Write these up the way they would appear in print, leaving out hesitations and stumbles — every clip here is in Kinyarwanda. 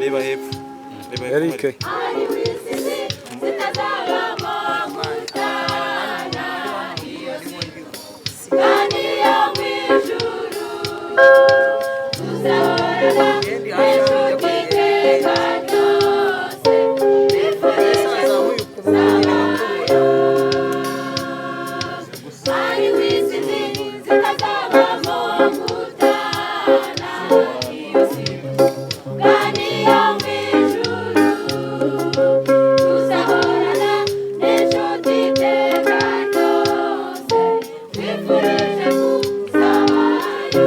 Reba hepfo, reba hepfo. Eric. Hari. Zitazabamo gutana iyo si kandi yo mu ijuru, tuzahorana n'inshuti iteka ryose. Bifurije kuzabayo ari w'isi zitazabamo gutana iyo si kandi yo mu ijuru, tuzahorana n'inshuti iteka ryose. Twifurije kuzabayo.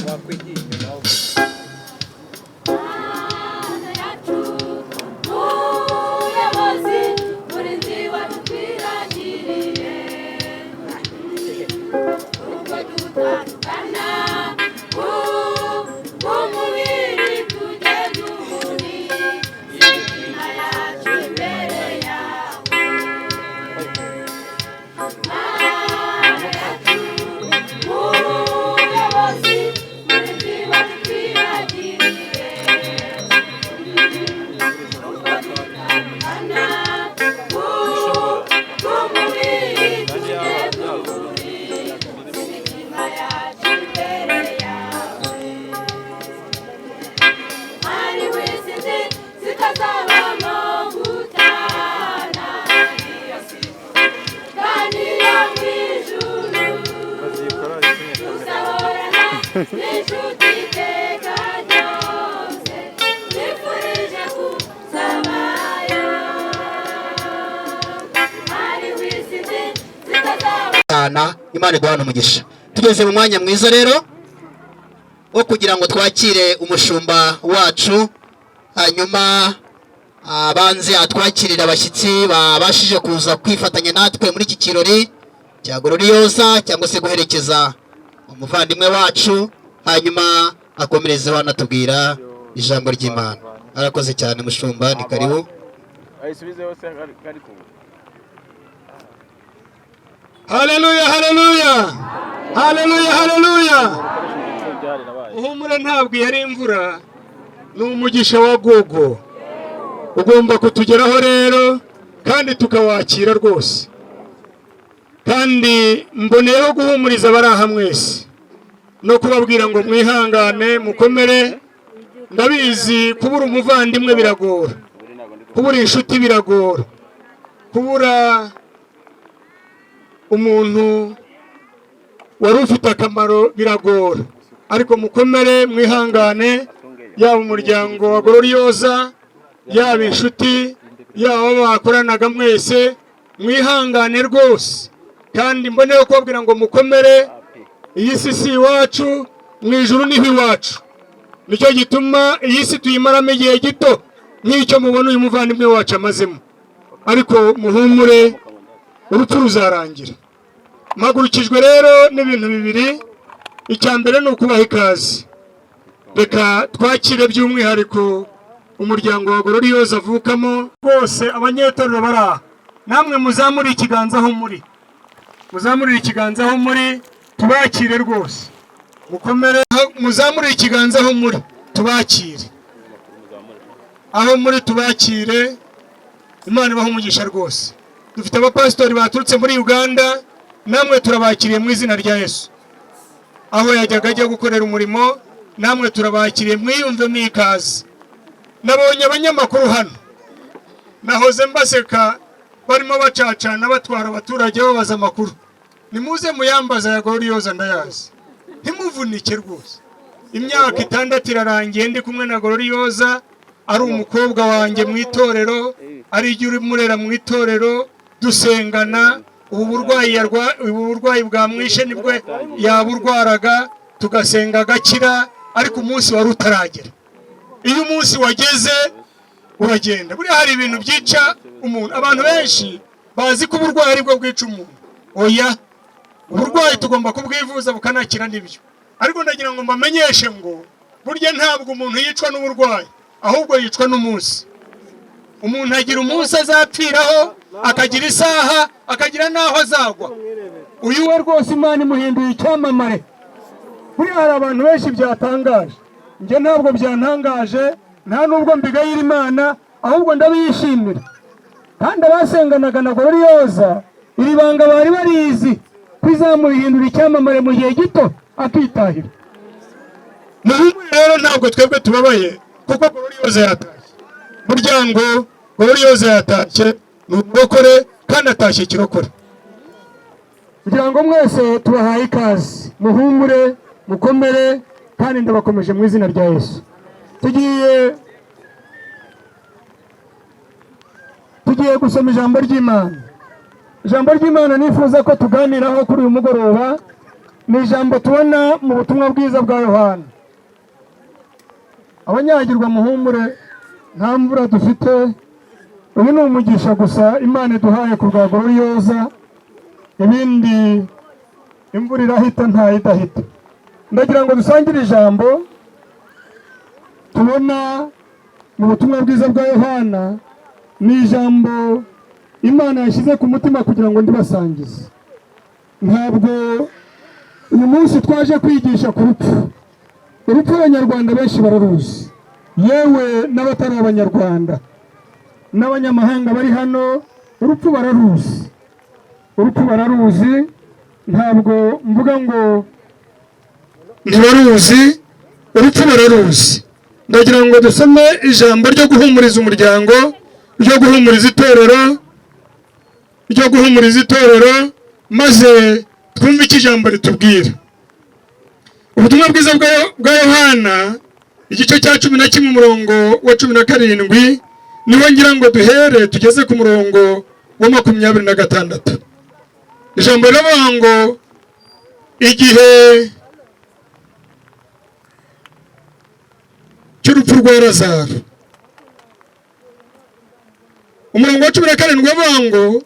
Wakwigiye inyuma. Mana yacu, muyobozi, murinzi wacu twiragiriye, ubwo dutandukana umubiri tujye duhuri imitima yacu imbere yawe. Mana yacu, muyobozi, murinzi wacu twiragiriye, ubwo dutandukana umubiri tujye duhuri imitima yacu imbere yawe. Ari w'isi zitazabamo gutana iyo si kandi yo mu ijuru, tuzahorana n'inshuti iteka ryose. Twifurije kuzabayo ari w'isi zitazaba Sana Imana iguhana umugisha. Tugeze mu mwanya mwiza rero wo kugira ngo twakire umushumba wacu, hanyuma abanze atwakirire abashyitsi babashije kuza kwifatanya natwe muri iki kirori cya Gloriosa cyangwa se guherekeza umuvandimwe wacu, hanyuma akomerezeho anatubwira ijambo ry'Imana. Arakoze cyane mushumba, ni karibu. Ayisubize yose kari kumwe. Haleluya, haleluya, haleluya, haleluya! Uhumure, ntabwo yari imvura, ni umugisha wa Gogo ugomba kutugeraho rero kandi tukawakira rwose. Kandi mboneyeho guhumuriza abari aha mwese no kubabwira ngo mwihangane, mukomere. Ndabizi, kubura umuvandimwe biragora, kubura inshuti biragora, kubura umuntu wari ufite akamaro biragora, ariko mukomere, mwihangane. Yaba umuryango wa Gloriosa, yaba inshuti, yaba abo bakoranaga, mwese mwihangane rwose. Kandi mboneyeho kubabwira ngo mukomere, iyi si si iwacu, mu ijuru niho iwacu. Nicyo gituma iyi si tuyimaramo igihe gito nk'icyo mubona uyu muvandimwe wacu amazemo. Ariko muhumure, urupfu ruzarangira. Mpagurukijwe rero n'ibintu bibiri. Icya mbere ni ukubaha ikaze. Reka twakire by'umwihariko umuryango wa Gloriosa avukamo rwose. Abanyetorero bari aha, namwe muzamure ikiganza aho muri, muzamurire ikiganza aho muri, tubakire rwose. Mukomere, muzamurire ikiganza aho muri, tubakire aho muri, tubakire. Imana ibahe umugisha rwose. Dufite abapasitori baturutse muri Uganda, namwe turabakiriye mu izina rya Yesu. Aho yajyaga ajya gukorera umurimo, namwe turabakiriye, mwiyumvemo ikaze. Nabonye abanyamakuru hano, nahoze mbaseka barimo bacacana, batwara abaturage babaza amakuru. Nimuze muyambaza ya Gloriosa, ndayazi, ntimuvunike rwose. Imyaka 6 irarangiye ndi kumwe na Gloriosa, ari umukobwa wanjye mu itorero, ari igihe urimo mu itorero dusengana. Ubu burwayi bwamwishe nibwo yaburwaraga, tugasenga agakira, ariko umunsi wari utaragera. Iyo umunsi wageze uragenda. Buriya hari ibintu byica umuntu. Abantu benshi bazi ko uburwayi aribwo bwica umuntu. Oya. Uburwayi tugomba kubwivuza bukanakira, nibyo, ariko ndagira ngo mbamenyeshe ngo burya ntabwo umuntu yicwa n'uburwayi, ahubwo yicwa n'umunsi. Umuntu agira umunsi azapfiraho, akagira isaha, akagira n'aho azagwa. Uyu we rwose Imana imuhinduye icyamamare. Buriya hari abantu benshi byatangaje, njye ntabwo byantangaje, nta nubwo mbigayira Imana, ahubwo ndabiyishimira. Kandi abasenganaga na Gororiyoza iri banga bari barizi ko izamuhindura icyamamare mu gihe gito akitahira. Muhumure rero, ntabwo twebwe tubabaye kuko Gororiyoza yatashye. Muryango, Gororiyoza yatashye, ni umurokore kandi atashye kirokore. Kugira ngo mwese tubahaye ikaze, muhumure, mukomere, kandi ndabakomeje mu izina rya Yesu. Tugiye gusoma ijambo ry'Imana. Ijambo ry'Imana nifuza ko tuganiraho kuri uyu mugoroba ni ijambo tubona mu butumwa bwiza bwa Yohana. Abanyagirwa muhumure, nta mvura dufite, uyu ni umugisha gusa Imana iduhaye ku bwa Gororiyoza, ibindi imvura irahita ntayidahita. Ndagira ngo dusangire ijambo tubona mu butumwa bwiza bwa Yohana. Ni ijambo Imana yashyize ku mutima kugira ngo ndibasangize. Ntabwo uyu munsi twaje kwigisha ku rupfu. Urupfu Abanyarwanda benshi bararuzi, yewe n'abatari Abanyarwanda n'abanyamahanga bari hano, urupfu bararuzi, urupfu bararuzi. Ntabwo mvuga ngo ntibaruzi, urupfu bararuzi. Ndagira ngo dusome ijambo ryo guhumuriza umuryango, ryo guhumuriza itorero, ryo guhumuriza itorero, maze twumve icyo ijambo ritubwira. Ubutumwa bwiza bwa Yohana, igice cya 11, umurongo wa 17 niho ngira ngo duhere tugeze ku murongo wa 26. Ijambo riravuga ngo igihe cy'urupfu rwa Lazaro. Umurongo wa 17 uvuga ngo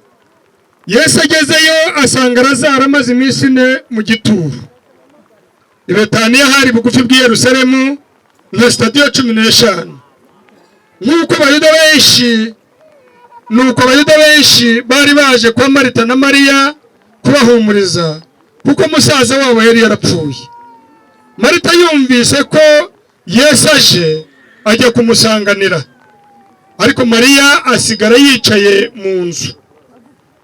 Yesu agezeyo asanga Lazaro amaze iminsi 4 mu gituro. I Betaniya hari bugufi bw'i Yerusalemu nka sitadiyo 15. Nk'uko Abayuda benshi, nuko Abayuda benshi bari baje kwa Marita na Mariya kubahumuriza, kuko musaza wabo yari yarapfuye. Marita yumvise ko Yesu aje, ajya kumusanganira, ariko Mariya asigara yicaye mu nzu.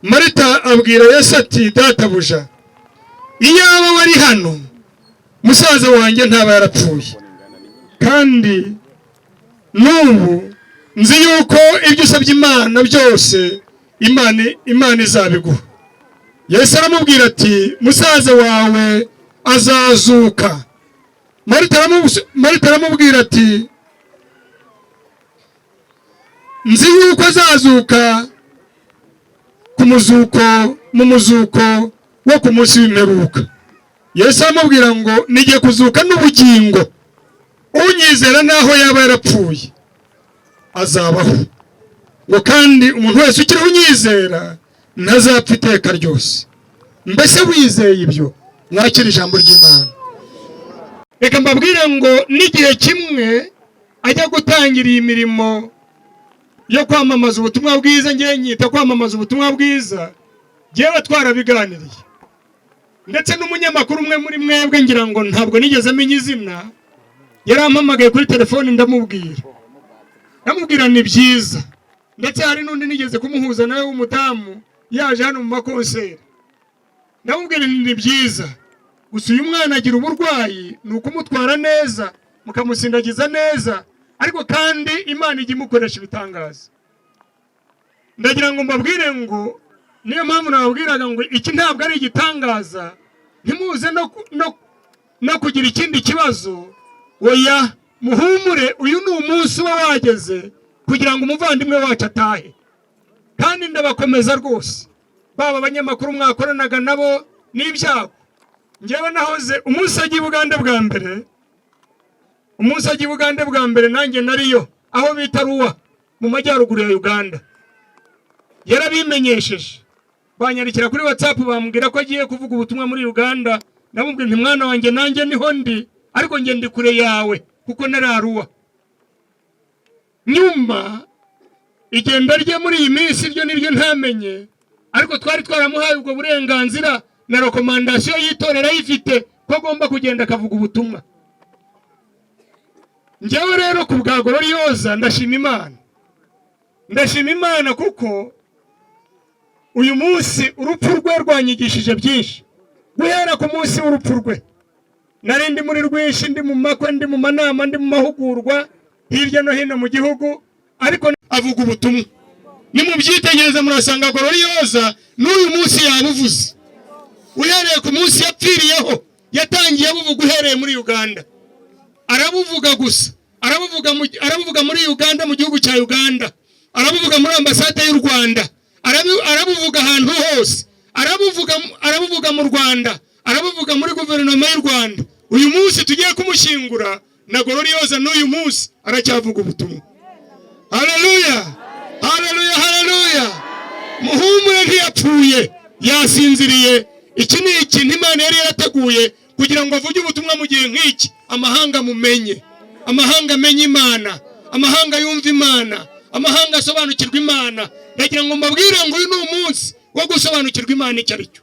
Marita abwira Yesu ati: "Databuja, iyaba wari hano musaza wanjye ntaba yarapfuye. Kandi n'ubu nzi yuko ibyo usabye Imana byose Imana izabiguha." Yesu aramubwira ati: "Musaza wawe azazuka." Marita aramubwira ati: "Nzi yuko azazuka ku muzuko, mu muzuko wo ku munsi w'imperuka." Yesu aramubwira ngo: "Nigiye kuzuka n'ubugingo, unyizera naho yaba yarapfuye azabaho, ngo kandi umuntu wese ukiriho unyizera ntazapfa iteka ryose. Mbese wizeye ibyo?" Mwakira ijambo ry'Imana. Reka mbabwire ngo n'igihe kimwe ajya gutangira iyi mirimo yo kwamamaza ubutumwa bwiza, ngiye nyita kwamamaza ubutumwa bwiza, ngewe twarabiganiriye ndetse n'umunyamakuru umwe muri mwebwe, ngira ngo ntabwo nigeze amenya izina, yarampamagaye kuri telefoni, ndamubwira ni byiza. Ndetse hari n'undi nigeze kumuhuza nawe w'umudamu yaje hano mu makonseri, ndamubwira ni byiza, gusa uyu mwana agira uburwayi, ni ukumutwara neza mukamusindagiza neza, ariko kandi Imana ijya imukoresha ibitangaza. Ndagira ngo mbabwire ngo niyo mpamvu nababwiraga ngo iki ntabwo ari igitangaza, ntimuze no kugira ikindi kibazo. Oya, muhumure, uyu ni umunsi uba wageze kugira ngo umuvandimwe wacu atahe. Kandi ndabakomeza rwose, baba abanyamakuru mwakoranaga nabo n'ibyago. Ngewe nahoze umunsi ajya i Bugande bwa mbere, umunsi ajya i Bugande bwa mbere nanjye nariyo, aho bita Ruwa mu majyaruguru ya Uganda. Yarabimenyesheje, Banyandikira kuri WhatsApp, bambwira ko agiye kuvuga ubutumwa muri Uganda. Ndamubwira nti: "Mwana wanjye, nanjye niho ndi, ariko njye ndi kure yawe kuko nararuwa." Nyuma igenda rye muri iyi minsi ryo niryo ntamenye, ariko twari twaramuhaye ubwo burenganzira na recommandation y'itorero ayifite ko agomba kugenda akavuga ubutumwa. Njyewe rero ku bwa Gororiyoza ndashima Imana, ndashima Imana kuko uyu munsi urupfu rwe rwanyigishije byinshi. Guhera ku munsi w'urupfu rwe nari ndi muri rwinshi, ndi mu makwe, ndi mu manama, ndi mu mahugurwa hirya no hino mu gihugu, ariko avuga ubutumwa. Nimubyitegereza murasanga Gororiyoza n'uyu munsi yabuvuze. Uhereye ku munsi yapfiriyeho yatangiye abuvuga, uhereye muri Uganda arabuvuga gusa, arabuvuga muri Uganda, mu gihugu cya Uganda, arabuvuga muri ambasade y'u Rwanda, arabuvuga ahantu hose, arabuvuga mu Rwanda, arabuvuga muri guverinoma y'u Rwanda. Uyu munsi tugiye kumushyingura na Gororiyoza n'uyu munsi aracyavuga ubutumwa. Haleluya, haleluya, haleluya! Muhumure, ntiyapfuye, yasinziriye. Iki ni ikintu Imana yari yarateguye kugira ngo avuge ubutumwa mu gihe nk'iki, amahanga mumenye, amahanga amenye Imana, amahanga yumve Imana, amahanga asobanukirwa Imana. Ndagira ngo mbabwire ngo uyu ni umunsi wo gusobanukirwa Imana icyo ari cyo.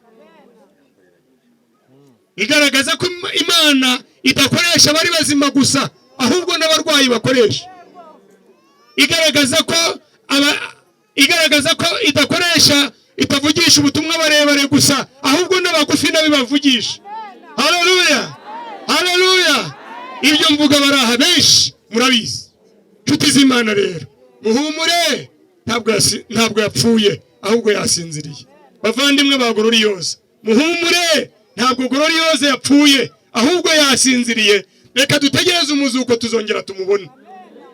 Igaragaza ko Imana idakoresha abari bazima gusa, ahubwo n'abarwayi bakoresha. Igaragaza ko idakoresha, itavugisha ubutumwa barebare gusa, ahubwo n'abagufi nabo ibavugisha. Haleluya, haleluya! Ibyo mvuga baraha benshi murabizi. Inshuti z'Imana rero, muhumure, ntabwo yapfuye, ahubwo yasinziriye. Bavandimwe ba Gororiyoza, muhumure, ntabwo Gororiyoza yapfuye, ahubwo yasinziriye. Reka dutegereze umuzuko, tuzongera tumubone.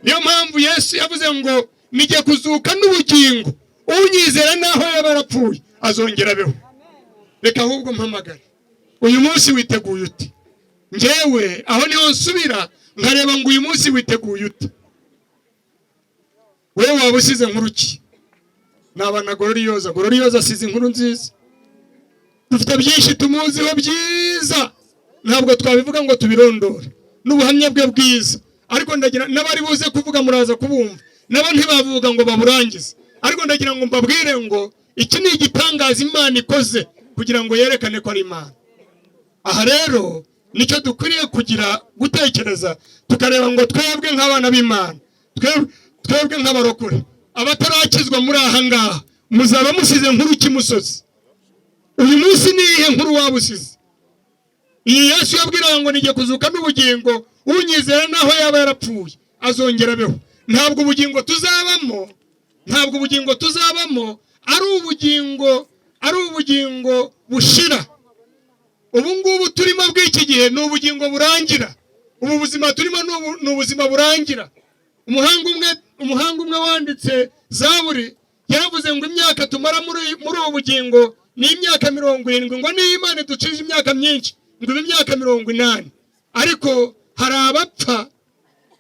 Niyo mpamvu Yesu yavuze ngo: "Nijye kuzuka n'ubugingo, unyizera naho yaba yarapfuye azongera abeho." Reka ahubwo mpamagare: uyu munsi witeguye ute? Njyewe aho niho nsubira nkareba ngo uyu munsi witeguye ute? Wowe waba usize nkuru ki? Naba na Gororiyoza. Gororiyoza asize inkuru nziza. Dufite byinshi tumuziho byiza, ntabwo twabivuga ngo tubirondore, n'ubuhamya bwe bwiza, ariko ndagira n'abari buze kuvuga muraza kubumva, nabo ntibavuga ngo baburangize. Ariko ndagira ngo mbabwire ngo iki ni igitangaza Imana ikoze kugira ngo yerekane ko ari Imana. Aha rero nicyo dukwiriye kugira gutekereza, tukareba ngo twebwe nk'abana b'Imana, twebwe nk'abarokore, abatarakizwa muri aha ngaha, muzaba musize nkuru ki musozi? Uyu munsi ni iyihe nkuru waba usize? Iyi Yesu yabwiraga ngo: "Nijye kuzuka n'ubugingo, unyizera naho yaba yarapfuye azongera abeho." Ntabwo ubugingo tuzabamo ari ubugingo bushira. Ubu ngubu turimo bw'iki gihe ni ubugingo burangira. Ubu buzima turimo ni ubuzima burangira. Umuhanga umwe wanditse Zaburi yaravuze ngo imyaka tumara muri ubu bugingo ni imyaka 70, ngo niyo Imana iducije imyaka myinshi ngo ibe imyaka 80, ariko hari abapfa,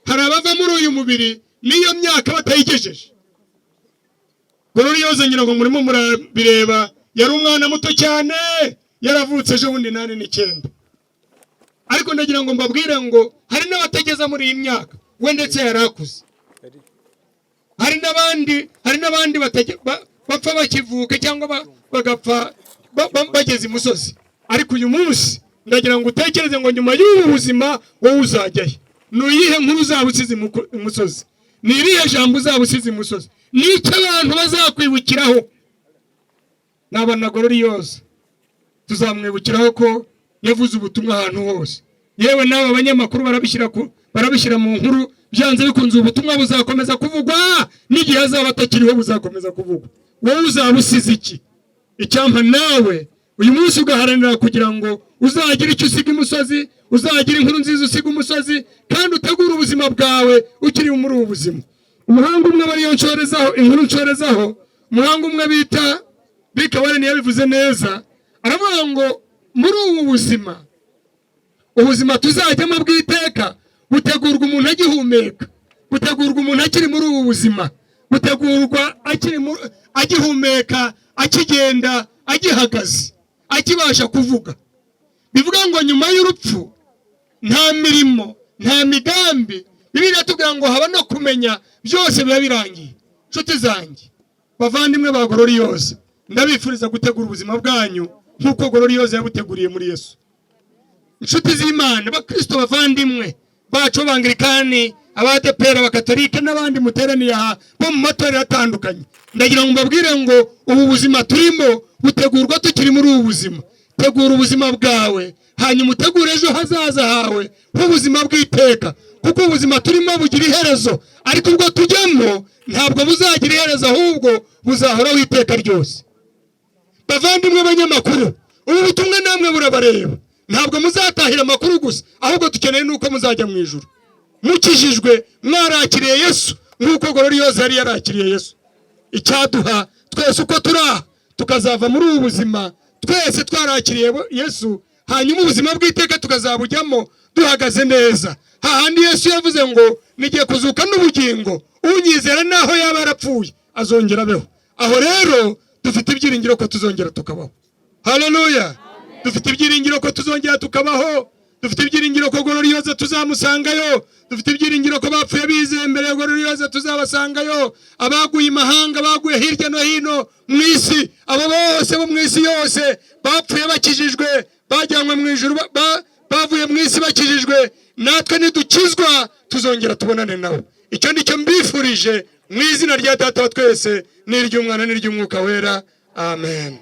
hari abava muri uyu mubiri n'iyo myaka batayigejeje. Gororiyoza, ngira ngo murimo murabireba, yari umwana muto cyane, yaravutse ejo bundi 89. Ariko ndagira ngo mbabwire ngo hari n'abatageza muri iyi myaka, we ndetse yari akuze. Hari n'abandi bapfa bakivuka cyangwa bagapfa bageze imusozi. Ariko uyu munsi ndagira ngo utekereze ngo nyuma y'ubu buzima wowe uzajyayo. Ni iyihe nkuru uzaba usize imusozi? Ni irihe jambo uzaba usize imusozi? Ni icyo abantu bazakwibukiraho? Naba na Gororiyoza tuzamwibukiraho ko yavuze ubutumwa ahantu hose. Yewe n'aba banyamakuru barabishyira mu nkuru. Byanze bikunze ubutumwa buzakomeza kuvugwa n'igihe azaba atakiriho, buzakomeza kuvugwa. Wowe uzaba usize iki? Icyampa nawe uyu munsi ugaharanira kugira ngo uzagire icyo usiga imusozi, uzagira inkuru nziza usiga umusozi, kandi utegure ubuzima bwawe ukiri muri ubu buzima. Umuhanga umwe bariyo nshorezaho inkuru, nshorezaho umuhanga umwe bita Rick Warren yabivuze neza, aravuga ngo muri ubu buzima, ubuzima tuzajyamo bw'iteka butegurwa umuntu agihumeka, butegurwa umuntu akiri muri ubu buzima, butegurwa akiri agihumeka, akigenda. Agihagaze, akibasha kuvuga. Bivuga ngo nyuma y'urupfu nta mirimo, nta migambi. Bibiliya iratubwira ngo haba no kumenya, byose biba birangiye. Nshuti zanjye, bavandimwe ba Gororiyoza, ndabifuriza gutegura ubuzima bwanyu nk'uko Gororiyoza yabuteguriye muri Yesu. Inshuti z'Imana, bakristo bavandimwe bacu b'Abangirikani, Abadepera, Abakatolike n'abandi muteraniye aha bo mu matorero atandukanye, ndagira ngo mbabwire ngo ubu buzima turimo butegurwa tukiri muri ubu buzima. Tegura ubuzima bwawe, hanyuma utegure ejo hazaza hawe h'ubuzima bw'iteka, kuko ubuzima turimo bugira iherezo, ariko ubwo tujyamo ntabwo buzagira iherezo, ahubwo buzahoraho iteka ryose. Bavandimwe banyamakuru, ubu butumwa namwe burabareba. Ntabwo muzatahira amakuru gusa, ahubwo dukeneye nuko muzajya mu ijuru mukijijwe, mwarakiriye Yesu nk'uko Gororiyoza yari yarakiriye Yesu. Icyaduha twese uko turi aha tukazava muri ubu buzima twese twarakiriye Yesu, hanyuma ubuzima bw'iteka tukazabujyamo duhagaze neza, hahandi Yesu yavuze ngo: "Nigiye kuzuka n'ubugingo, unyizera naho yaba yarapfuye azongera abeho." Aho rero dufite ibyiringiro ko tuzongera tukabaho. Haleluya! Dufite ibyiringiro ko tuzongera tukabaho. Dufite ibyiringiro ko Gororiyoza tuzamusangayo. Dufite ibyiringiro ko bapfuye bizeye mbere ya Gororiyoza tuzabasangayo. Abaguye imahanga, baguye hirya no hino mu isi, abo bose bo mu isi yose bapfuye bakijijwe, bajyanywe mu ijuru, bavuye mu isi bakijijwe, natwe nidukizwa tuzongera tubonane nabo. Icyo nicyo mbifurije mu izina rya Data wa twese n'iry'Umwana n'iry'Umwuka Wera, amen.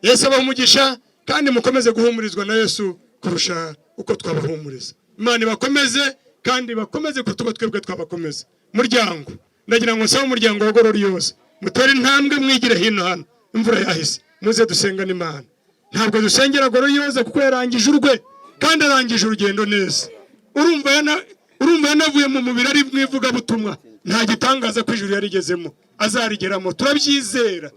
Yesu abaha umugisha, kandi mukomeze guhumurizwa na Yesu kurusha uko twabahumuriza. Imana ibakomeze kandi bakomeze kuruta uko twebwe twabakomeza. Muryango, ndagira ngo nsabe umuryango wa Gororiyoza mutere intambwe mwigire hino hano, imvura yahise, muze dusengane Imana. Ntabwo dusengera Gororiyoza kuko yarangije urwe kandi arangije urugendo neza. Urumva yanavuye mu mubiri ari mu ivugabutumwa. Nta gitangaza ko ijuru yarigezemo, azarigeramo, turabyizera,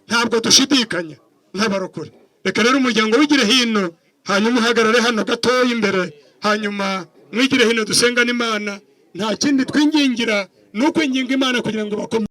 ntabwo dushidikanya nk'abarokore. Reka rero umuryango wigire hino, hanyuma uhagarare hano gatoya imbere, hanyuma mwigire hino dusengane Imana. Nta kindi twingingira, ni ukwinginga Imana kugira ngo bakomeze.